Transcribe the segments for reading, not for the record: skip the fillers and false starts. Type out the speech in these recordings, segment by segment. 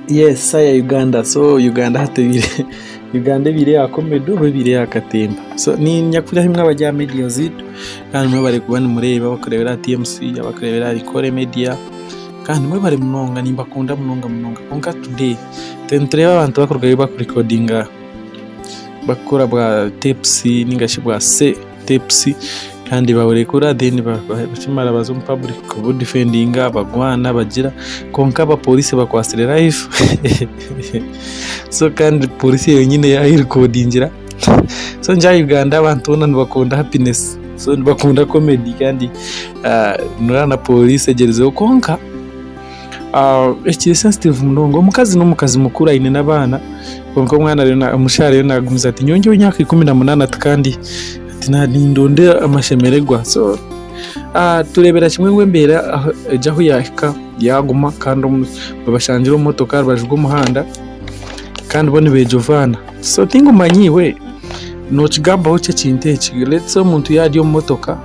Yes saya Uganda so Uganda hati ebaire Uganda ebaire eya comedy oba ebaire eya katemba so ninyakuriho imwe abari aha media zaitu kandi mwebare kuba nimureeba abarikureebera aha TMC abarikureebera ahari Kore media kandi mwebare munonga nimbakunda munonga munonga kwonka today turiyo nitureeba abantu barikurugayo barikurekodinga barikukora bwa tapes ningashi bwa tapes kandi baburekura then bakimara baza omu public kubudifendinga bagwana bagira kwonka abapolisi bakwatsire live so kandi polisi yonyine yayirikodingira so ngira Uganda abantu boona nibakunda happiness so nibakunda comedy kandi noreeba na polisi egyerizeho kwonka ekiri sensitive munonga omukazi n'omukazi mukuru aine n'abaana kwonka omwana omushaija ariyo nagumiza ati nyowe ndi ow'emyaka 18 ati kandi ati nindonda amashemererwa so tureebera kimwe ngu embeera egi ahu yaahika yaaguma kandi babashangire omu motoka aha rubaju rw'omuhanda kandi bo nibeejovaana so tingumanya iwe nookigambaho ki ekintu eki lets say omuntu yaaba ari omu motoka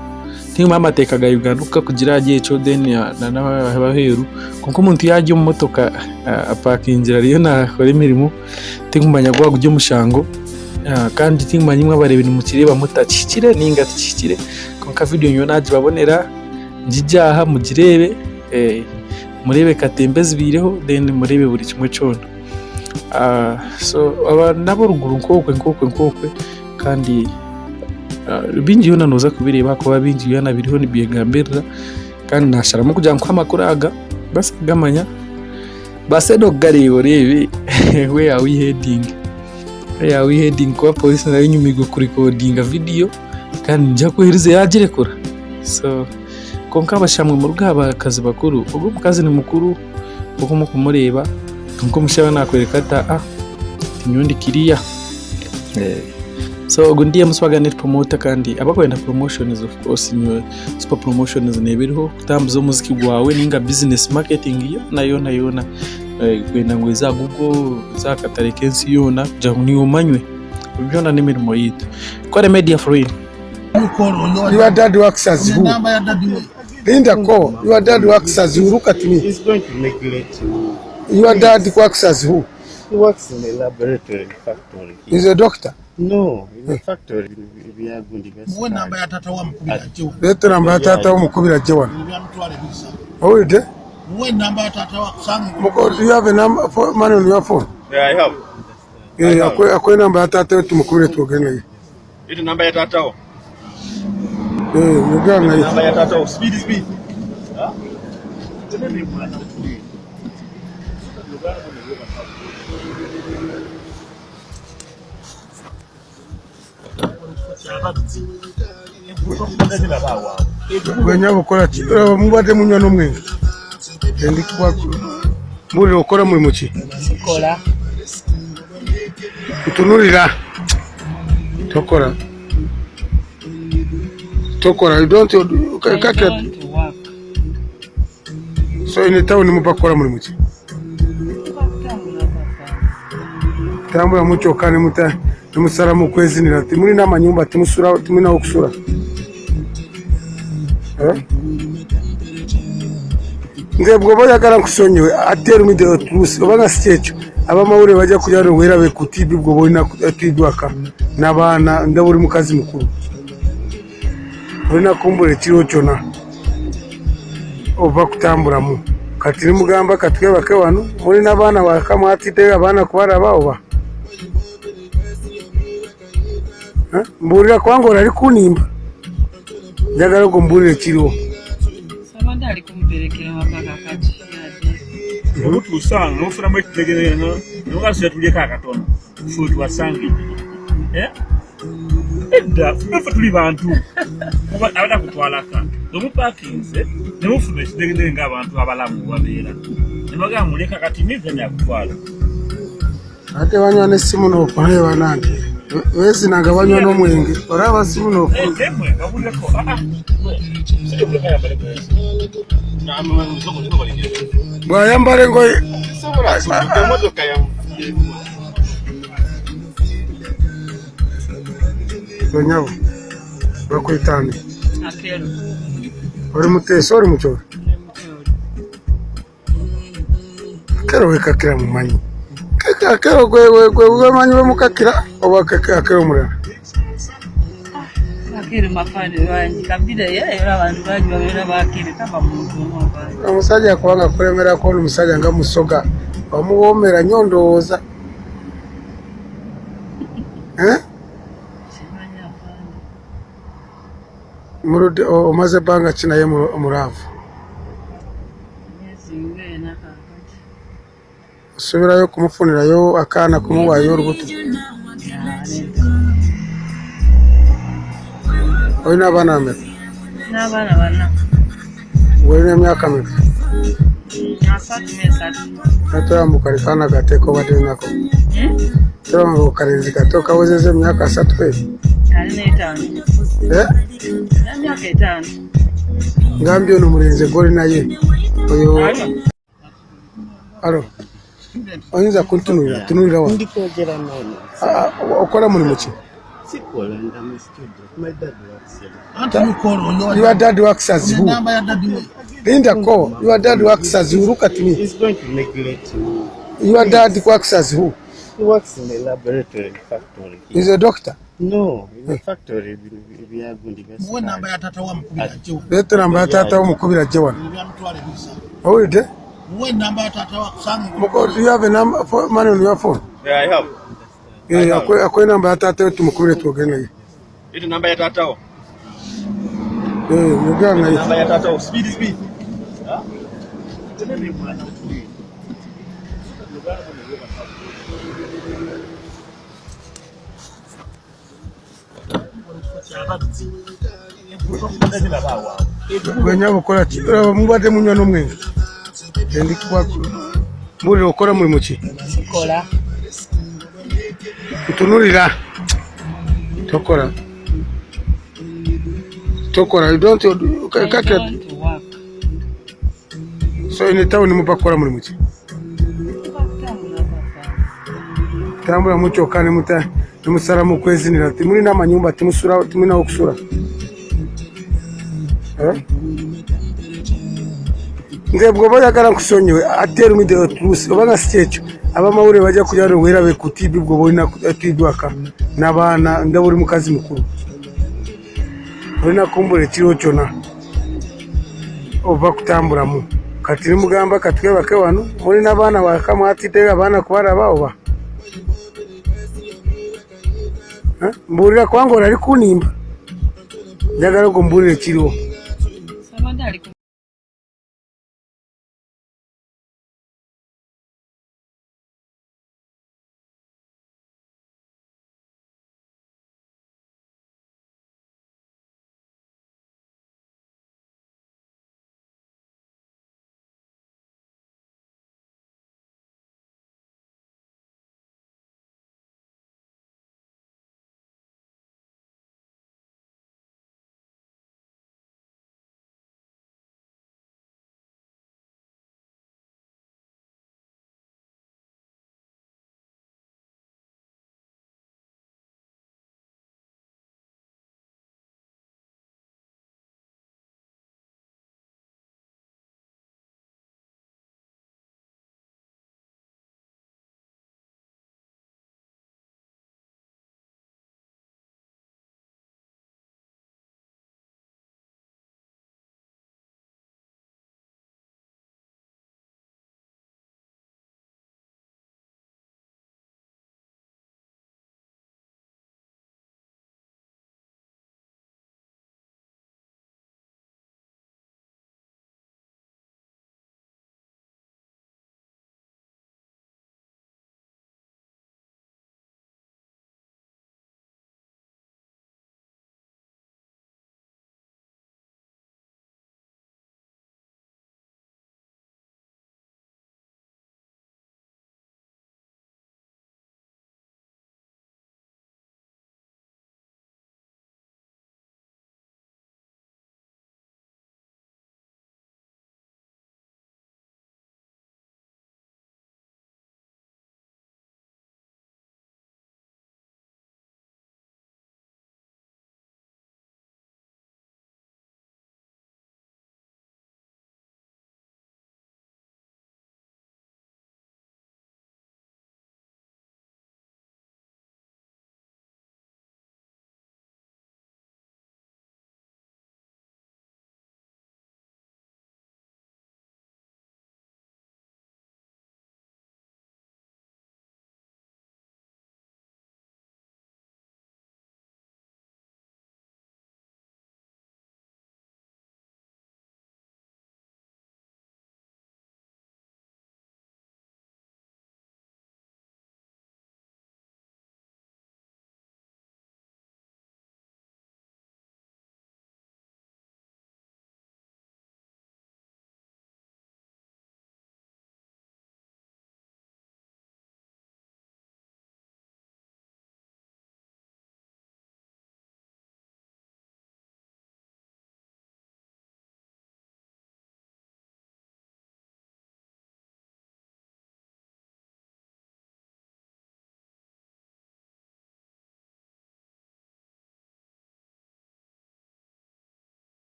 Tihaine amateeka ga Uganda oku garikugira ahari ekyo then n'aheeru kwonka omuntu yaaba ari omu motoka apakingire ariyo naakora emirimo tinkumanya gwaba guri omushango kandi tinkumanya imwe abareebi nimukireeba muta kihikire nainga tikihikire kwonka vidiyo nyowe naagibabonera ngigye aha mugireebe mureebe katemba ezibaireho then mureebe buri kimwe kyona. So aba n'ab'oruguru nk'okwe nk'okwe nk'okwe kandi bingi byona nooza kubireeba ahakuba bingi byona biriho nibyegambirira kandi naasharamu kugira ngu nkuhe amakuru aga baase kugamanya baase n'okugareeba oreebe where are we heading, where are we heading kuba pooriisi nayo enyumirwe kurikodinga vidiyo kandi niija kuherize yaagirekura so kwonka abashamwe muruge aha bakazi bakuru, ogu omukazi ni mukuru nk'oku murikumureeba kwonka omushaija naakworeka ati aa nyowe ndi kiriya. So ogu ndi MC Waga Net Promoter kandi abakwenda promotions of course nyowe Super Promotions neeba eriho kutambuza omuziki gwawe ninga business marketing yoona yoona yoona kwenda ngu eze aha Google eze aha katare k'ensi yoona kugira ngu naiwe omanywe ebyo byona n'emirimo yaitu. Kore Media for real. Your dad works as who? Linda ko. Your dad works as who? Look at me. He's going to neglect you. Your dad works as who? He works in a laboratory factory. He's a doctor. No, in a factory. Byagundi Muwe namba ya taata wa mukubira ajje wano. Leeta namba ya taata wo mukubira ajje wano. Ebya mitwalo ebisatu. Owulidde? Muwe namba ya taata wa kusange. Muko, do you have a number for money on your phone? Yeah, I have. Eh, akwe akwe namba ya taata we tumukubire twogere naye. Ito namba ya taata wo. Eh, yogera naye. Namba ya taata wo. Speed, speed. Gwe nyabo okola ki? Olaba mubadde munywa n'omwenge. Endi kwa mbuulira okola mulimu ki? Sikola. Ntunulira. Tokola. Tokola. You don't I kati don't work. So in town muba kukola mulimu ki? Tambula mutyo nemuta nemusalamu okwezinira timulina amanyumba timusula timulina wokusula eh? Nze bwoba oyagala nkusonyiwe ate me the truth oba nga si kyekyo abamawulire bajja kuja nowerabe ku TV bwoba olina TV waka n'abaana ndaba oli mukazi mukulu Olina kumbura ekiro kyona ova kutamburamu. Kati nimugamba katwebake wanu muri n'abaana waka mwatiddeyo abaana kubaraba oba? Eh, Mbuulira kubanga ori arikunimba. Njagala ogwo mbuulire ekiriho. Sabadde ali kumuperekera waka kakati yaje. Obutuusa n'ofunamu ekitegeero nga tulyeko akatono fe tuwasangidde eh? Edda ffe tuli bantu abatakutwalaka omupakinze nemufuna ekidegedege ng'abantu abalamu babeera nebagamba muleka kati miveni akutwala Ate banywa n'essimu n'ofa naye banange beezina nga banywa n'omwenge olaba simu n'ofa. Bw'ayambala engoye Banyabo bakwita ani? Akelo. Ori muteesa ori mukyoro? Ndi mukyoro. Akello we Kakira mumanyi. Akello gwe gwe gwe manyi we mukakira oba Akello omulala? Akello mafani bangi kabira ye era abantu bangi babeera ba Akello taba muntu omu afande. Omusajja kubanga kulemerako ono musajja nga musoga omuwoomera nnyo ndowooza. Eh? Simanyi afande. Muludde omaze ebbanga ki naye mu laavu? Emyezi ng'ena kaakati. Osuubirayo kumufunirayo akaana kumuwaayo olubuto? Nedda. Olina abaana bameka? N'abaana bana. Olina emyaka meka? 33. Natolaba mbu kali kaana kato k'obadde nako? Hmm? Tolaba mbu kalenzi kato kawezezza emyaka asatu eyo? Alina 5. Eh? Emyaka 5. Ngambye ono omulenzi gw'oli naye oyo alo oyinza kuntunulira tunulira wa Ndi kwogera nono. Ah, okola mulimu ki? Sikola I'm a student. My dad works here. Anti you call on your Your dad works as who? namba ya daddy we. Linda ko. Your dad works as who? Look at me. He's going to neglect me. Your dad works as who? He works in a laboratory factory. He's a doctor. No, in a factory ebyagundi Muwe namba ya taata wa mukubira ajje wano. Leeta namba ya taata wo mukubira ajje wano. Ebya 230. Owulidde? Muwe namba ya taata wa kusangibwa. Muko, do you have a number for money on your phone? Yeah, I have. Eh, akwe namba ya taata we tumukubire twogere naye. Ito namba ya taata wo. Eh, yogera naye. Namba ya taata wo. Speed, speed. Gwe nyabo okola ki? Olaba mubadde munywa n'omwenge. Endi mbuulira okola mulimu ki? Sikola. Ntunulira. Tokola. Tokola. You don't I kakira. don't work. So in town muba kukola mulimu ki? Tuba kutambula afande. Tambula mukyokka ne muta ne musalamu okwezinira. Temulina amayumba temusula temulina okusula. Eh? Nze bw'oba oyagala nkusonyiwe ate tell me the truth obanga si kyekyo abamawulire bajja kujja wano weerabe ku TV bw'oba olina TV waka n'abaana ndaba oli mukazi mukulu olina kumbula ekiro kyonna ova kutambulamu kati nimugamba katwebake wano mulina abaana waka mwatiddeyo abaana kubalaba oba Eh? Mbuulira kubanga oli ali kunimba njagala gwe mbuulire ekiriwo. Sabadde ali ku